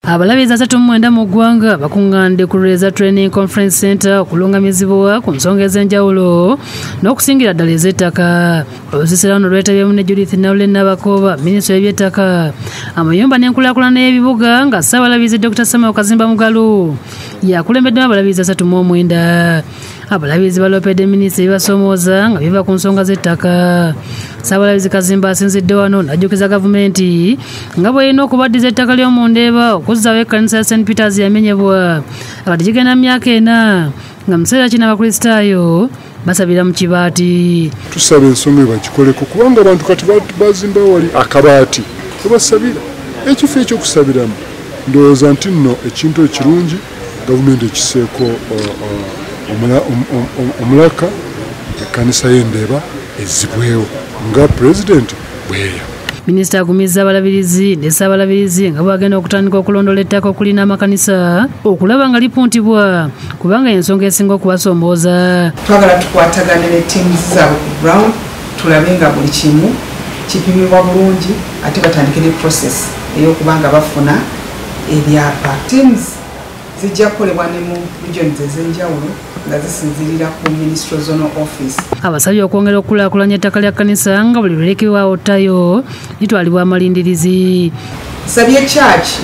Abalabirizi 39 mu ggwanga bakuŋŋaanidde ku Lweza Training Conference Center okulungamizibwa ku nsonga ez'enjawulo n'okusingira ddala ez'ettaka. Olusiisira luno lwetabyemu ne Judith Nalule Nabakooba, minisita w'ebyettaka, amayumba n'enkulaakulana y'ebibuga, nga Ssaabalabirizi Dr. Samuel Kazimba Mugalu yakulembeddemu abalabirizi 39. Abalabirizi baloopedde minisita ebibasoomooza nga biva ku nsonga z'ettaka. Ssaabalabirizi Kazimba asinzidde wano n'ajjukiza gavumenti nga bw'erina okubaddiza ettaka ly'omu Ndeeba okuzzaawo ekkanisa ya St. Peters yamenyebwa akati kigenda mu myaka 4 nga mu kiseera kino Abakristaayo basabira mu kibaati. Tusaba ensonga bagikoleko kubanga abantu kati bazimbawo wali akabaati tebasabira ekifo ekyokusabiramu. Ndowooza nti nno ekintu ekirungi gavumenti ekiseeko omulaka ekkanisa y'Endeeba ezzibwewo nga pulezidenti bweya. Minisita agumizza abalabirizi ne ssaabalabirizi nga bw'agenda okutandika okulondoola ettaka okulina amakanisa okulaba nga lipuntibwa kubanga ensonga esinga okubasombooza. Twagala tukwatagane ne ttiimu zaabwe ku ground tulabe nga buli kimu kipimibwa bulungi ate batandike ne process ey'okuba nga bafuna ebyapa. Teams zijja kukolebwa ne mu regions ez'enjawulo nga zisinziirira ku Ministry Zonal Office. Abasabye okwongera okukulaakulanya ettaka lya kkanisa nga buli lulekebwawo ttayo litwalibwa amalindirizi. Nsabye church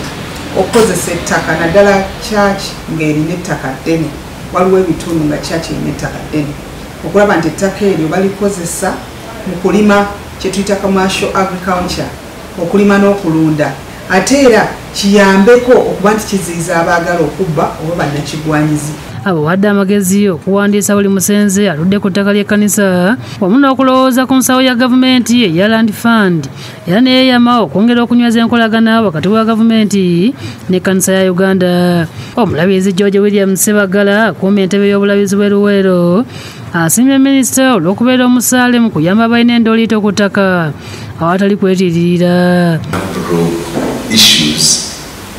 okukozesa ettaka naddala church ng'erina ettaka ddene. Waliwo ebitundu nga church erina ettaka ddene. Okulaba nti ettaka eryo balikozesa mu kulima kye tuyita commercial agriculture, okulima n'okulunda. Ate era kiyambeko okuba nti kiziyiza abaagala okubba oba bannakigwanyizi. Abawadde amagezi okuwandiisa buli musenze aludde ku ttaka ly'ekkanisa wamu n'okulowooza ku nsawo ya gavumenti eya Land Fund, era neeyama okwongera okunyweza enkolagana wakati wa gavumenti n'ekkanisa ya Uganda. Omulabirizi George William Ssebagala akuuma entebe y'obulabirizi bw'e Luweero asiimye minisita olw'okubeera omusaale mu kuyamba abalina endooliito ku ttaka awatali kwetiiririra. Issues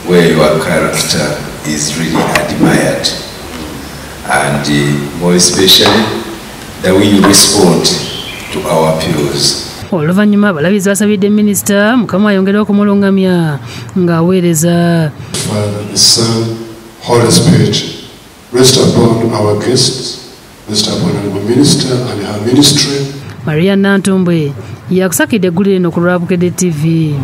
where your character is really admired, and more especially the way you respond to our appeals. Oluvannyuma abalabirizi basabidde minisita Mukama ayongere okumulungamya ng'aweereza. Father, the Son, Holy Spirit, rest upon our guests, rest upon our minister and her ministry. Maria Nantumbwe yakusakidde eggulire eno ku lwa Bukedde TV.